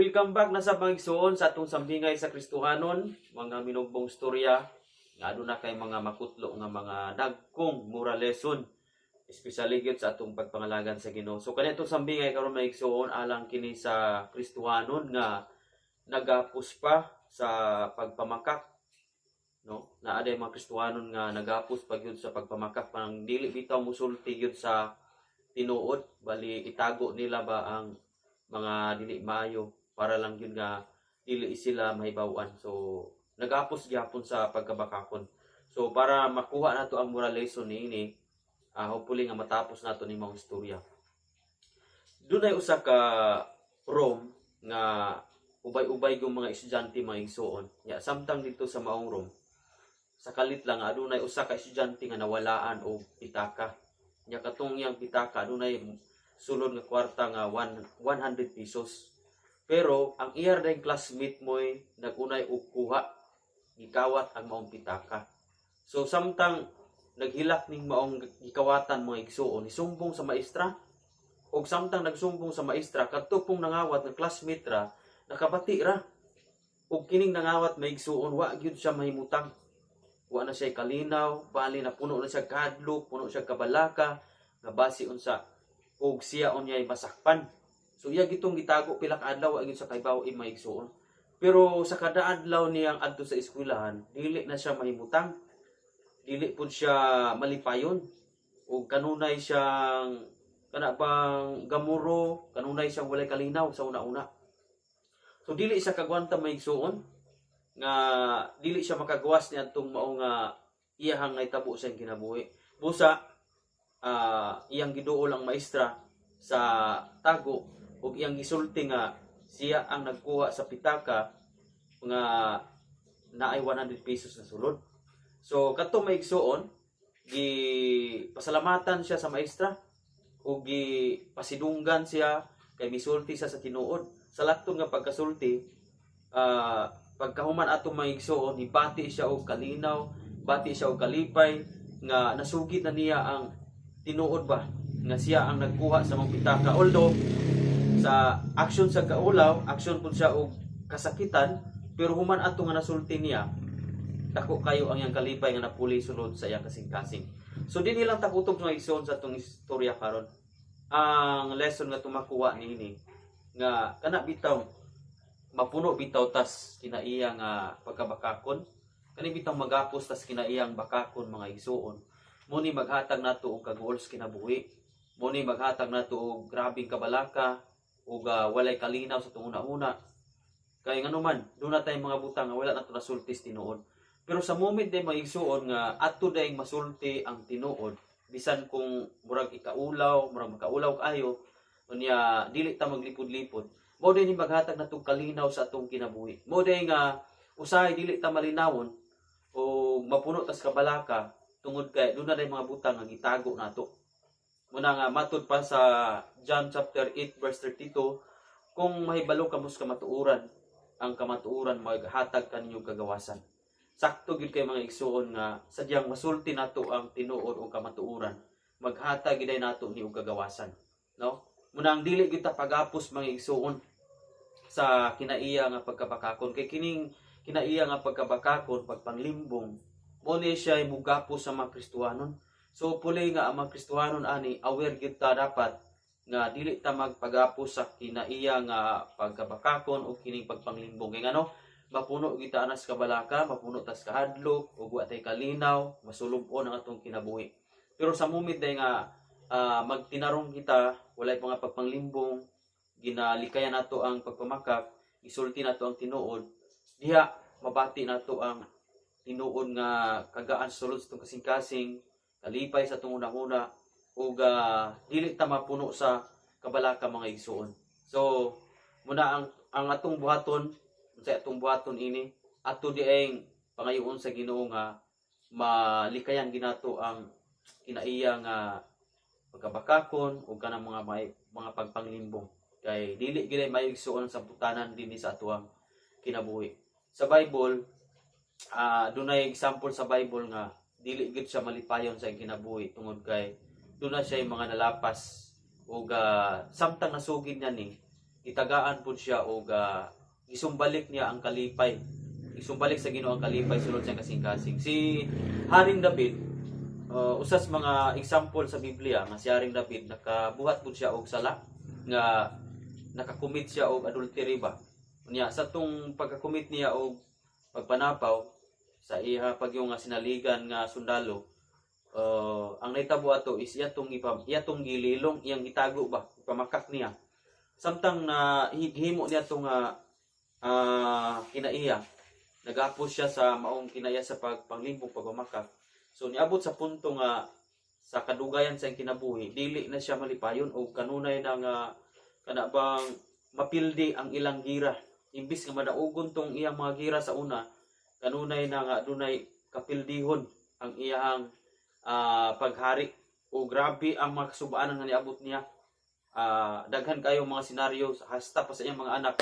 Welcome back na sa mga igsuon sa atong sambingay sa Kristohanon, mga minugbong storya nga aduna kay mga makutlo nga mga dagkong moral lesson, especially gyud sa atong pagpangalagan sa Ginoo. So kani atong sambingay karon, mga igsuon, alang kini sa Kristohanon nga nagapos pa sa pagpamakak, no? Naa day mga Kristohanon nga nagapos pa gyud sa pagpamakak, parang dili bitaw musulti gyud sa tinuod, bali itago nila ba ang mga dili maayo para lang yun nga dili sila mahibaw-an. So nagapos gyapon sa pagkabakakon. So para makuha nato ang moral lesson niini, hopefully nga matapos nato ni maong istorya. Dunay usa ka room nga ubay-ubay yung mga estudyante, mga igsuon. Ya, samtang dito sa maong room, sa kalit lang adunay usa ka estudyante nga nawalaan og pitaka. Nya katong iyang pitaka, adunay sulod nga kwarta nga 100 pesos. Pero ang iyar dayong classmate mo'y nagunay og kuha, gikawat ang maong pitaka. So samtang naghilak ning maong gikawatan, mga igsuon, nisumbong sa maestra. Og samtang nagsumbong sa maestra, kadto pong nangawat nga classmate ra, nakabati ra. Og kining nangawat, mga igsuon, wa gyud siya mahimutang. Wa na siya kalinaw, bali na puno na siya kahadlok, puno siya kabalaka, nga basi unsa og siya unyay masakpan. So iya gitong gitago pila ka adlaw, wa gyud sa kaybaw mga igsuon. Pero sa kada adlaw niyang adto sa eskwelahan, dili na siya mahimutang. Dili pud siya malipayon. Og kanunay siyang kana bang gamuro, kanunay siyang walay kalinaw sa una-una. So dili siya kagwanta, mga igsuon, nga dili siya makagawas ni adtong mao nga iyahang nahitabo sa iyang kinabuhi. Busa iyang giduol ang maestra sa tago ug iyang gisulti nga siya ang nagkuha sa pitaka nga naay 100 pesos na sulod. So kadto, mga igsuon, gi pasalamatan siya sa maestra ug gi pasidunggan siya kay misulti siya sa tinuod. Sa latong nga pagkasulti, pagkahuman atong mga igsuon, ibati siya og kalinaw, bati siya og kalipay nga nasugid na niya ang tinuod ba nga siya ang nagkuha sa mga pitaka. Although sa action sa kaulaw, action pud siya og kasakitan, pero human ato nga nasulti niya, dako kayo ang iyang kalipay nga napuli sunod sa iyang kasing-kasing. So dinhi lang takutob, mga igsoon, sa atong istorya karon. Ang lesson nga tumakuha niini nga kana bitaw mapuno bitaw tas kinaiya nga pagkabakakon, kani bitaw magapos tas kinaiyang bakakon, mga igsuon, mo ni maghatag nato og kaguol sa kinabuhi, mo ni maghatag nato og grabing kabalaka ug walay kalinaw sa atong una-una, kay nganuman duna tay mga butang nga wala nato nasulti sa tinuod. Pero sa moment day, mga igsuon, nga ato dayng masulti ang tinuod, bisan kung murag ikaulaw, murag makaulaw kaayo, unya dili ta maglipod-lipod, mao day ni maghatag natong kalinaw sa atong kinabuhi. Mao day nga usahay dili ta malinawon o mapuno tas kabalaka tungod kay duna day mga butang nga gitago nato. Muna nga matud pa sa John chapter 8 verse 32, kung mahibalo kamo sa kamatuoran, ang kamatuoran maghatag kaninyo kagawasan. Sakto gyud kay, mga igsuon, nga sadyang masulti nato ang tinuod o kamatuoran, maghatag gyud nato ni og kagawasan, no? Muna ang dili gyud ta pagapos, mga igsuon, sa kinaiya nga pagkabakakon, kay kining kinaiya nga pagkabakakon, pagpanglimbong, mo ni siya mugapos sa mga Kristohanon. So puli nga ang mga Kristohanon ani, aware gyud ta dapat nga dili ta magpagapos sa kinaiya nga pagkabakakon o kining pagpanglimbong, kay ngano mapuno kita anas kabalaka, mapuno tas kahadlok ug wa tay kalinaw, masulub-on ang atong kinabuhi. Pero sa moment day nga magtinarong kita, walay pa nga pagpanglimbong, ginalikayan nato ang pagpamakak, isulti nato ang tinuod, diha mabati nato ang tinuod nga kagaan sa sulod sa atong kasing-kasing, kalipay sa atong hunahuna ug dili ta mapuno sa kabalaka, mga igsuon. So muna ang atong buhaton, sa atong buhaton ini, ato dieng pangayoon sa Ginoo nga malikayan ginato ang kinaiya nga pagkabakakon ug kanang mga may, mga pagpanglimbong, kay dili gid may igsuon sa butanan dinhi sa atuang kinabuhi. Sa Bible, dunay example sa Bible nga dili gid siya malipayon sa iyang kinabuhi tungod kay duna siya mga nalapas ug samtang nasugid niya ni Gitagaan pud siya og gisumbalik niya ang kalipay. Gisumbalik sa Ginoo ang kalipay sulod sa kasing-kasing. Si Haring David, usas mga example sa Biblia nga si Haring David nakabuhat pud siya og sala nga nakacommit siya og adultery ba. Unya sa tong pagka-commit niya og pagpanapaw sa iya pagyong nga sinaligan nga sundalo, ang nahitabo ato is iya tong gililong, iyang gitago ba, ipamakak niya. Samtang na himo niya tong kinaiya, nagapos siya sa maong kinaiya sa pagpanglimbong, pagpamakak. So niabot sa punto nga sa kadugayan sa iyang kinabuhi, dili na siya malipayon o kanunay na nga kana bang mapildi ang ilang gira. Imbis nga madaugon tong iyang mga gira sa una, kanunay na nga dunay kapildihon ang iyang paghari o grabe ang mga kasubaanan nga niabot niya. Daghan kayo mga senaryo hasta pa sa iyang mga anak.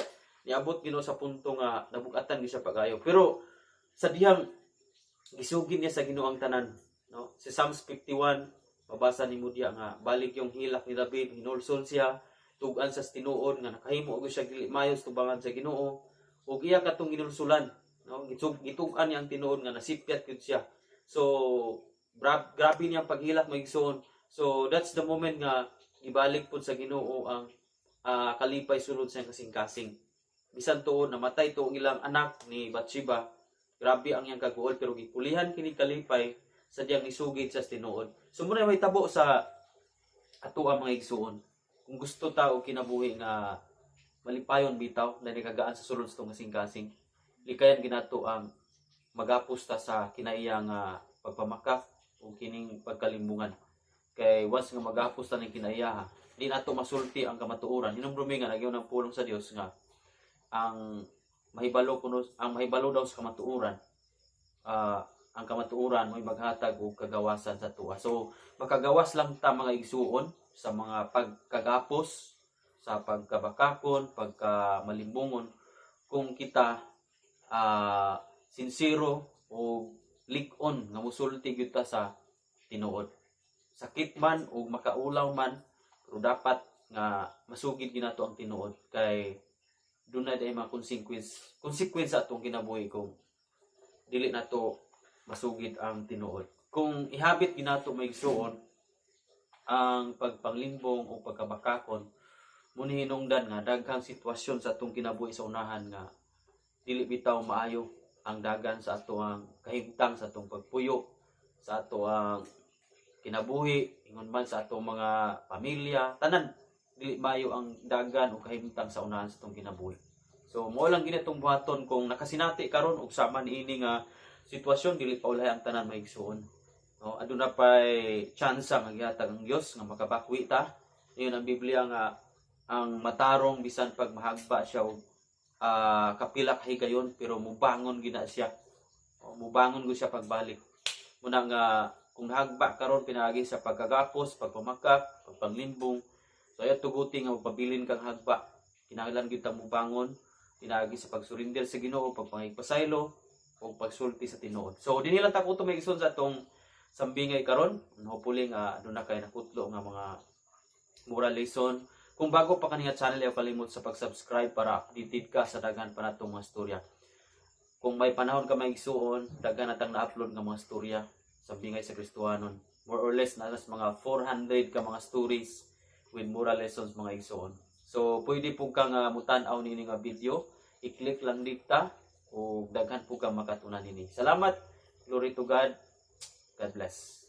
Niabot Ginoo sa punto nga nabugatan gyud siya pagayo, pero sa dihang gisugid niya sa Ginoo ang tanan, no? Sa Psalms 51, mabasa nimo diya nga balik yung hilak ni David, hinulsol siya, tugan sa tinuod nga nakahimo og siya dili maayo sa tubangan sa Ginoo ug iya katong ginulsulan, no? Gitug-an niya ang tinuod nga nasipyat gyud siya. So grabe niyang paghilak, mga igsoon. So that's the moment nga ibalik pud sa Ginoo ang kalipay sulod sa iyang kasing-kasing. Bisan tuod namatay to ang ilang anak ni Bathsheba, grabe ang iyang kaguol, pero gipulihan kini kalipay sa diyang nisugid sa tinuod. So muna may tabo sa ato ang mga igsuon. Kung gusto ta og kinabuhi nga malipayon bitaw na nikagaan sa sulod sa itong kasing-kasing, likayan ginato ang magapos ta sa kinaiya nga pagpamakak o kining pagkalimbungan. Kay once nga magapos ta ning kinaiya, di nato masulti ang kamatuoran. Hinumdumi nga nagyo ng pulong sa Dios nga ang mahibalo kuno, ang mahibalo daw sa kamatuoran, ang kamatuoran mo'y maghatag og kagawasan sa tuwa. So makagawas lang ta, mga igsuon, sa mga pagkagapos, sa pagkabakakon, pagkamalimbungon, kung kita sinsero o lig-on nga musulti gyud ta sa tinuod. Sakit man o makaulaw man, pero dapat nga masugid ginato ang tinuod kay dunay day mga consequence consequence sa atong kinabuhi kung dili nato masugid ang tinuod. Kung ihabit ginato, may igsuon, ang pagpanglimbong o pagkabakakon, muni hinungdan nga daghang sitwasyon sa atong kinabuhi sa unahan nga dili bitaw maayo ang dagan sa ato ang kahimtang sa atong pagpuyo, sa ato ang kinabuhi, ingon man sa atong mga pamilya, tanan dili maayo ang dagan o kahimtang sa unahan sa atong kinabuhi. So mo lang ginitong buhaton kung nakasinati karon og sama niini nga sitwasyon, dili pa ulahi ang tanan, maigsuon, no? Aduna pay tsansa nga gihatag ang Dios nga makabakwi ta. Ingon ang Biblia nga ang matarong, bisan pag mahagba siya og kapila ka higayon, pero mubangon gina siya. O, mubangon gud siya pagbalik. Muna nga kung nahagba karon pinaagi sa pagkagapos, pagpamakak, pagpanglimbong, so ayaw tuguti nga magpabilin kang hagba. Kinahanglan gyud ta mubangon pinaagi sa pagsurrender sa Ginoo, pagpangigpasaylo o pagsulti sa tinuod. So dinhi lang ta kuto, may igsoon, sa atong sambingay karon. Hopefully nga aduna kay nakutlo nga mga moral lesson. Kung bago pa kani nga channel, ayaw kalimot sa pag-subscribe para updated ka sa daghan pa natong mga storya. Kung may panahon ka, may igsuon, daghan natang na-upload nga mga storya sa bingay sa Kristohanon. More or less na mga 400 ka mga stories with moral lessons, mga igsuon. So pwede po kang mutan-aw nini nga video, i-click lang dita o daghan po kang makatunan nini. Salamat. Glory to God. God bless.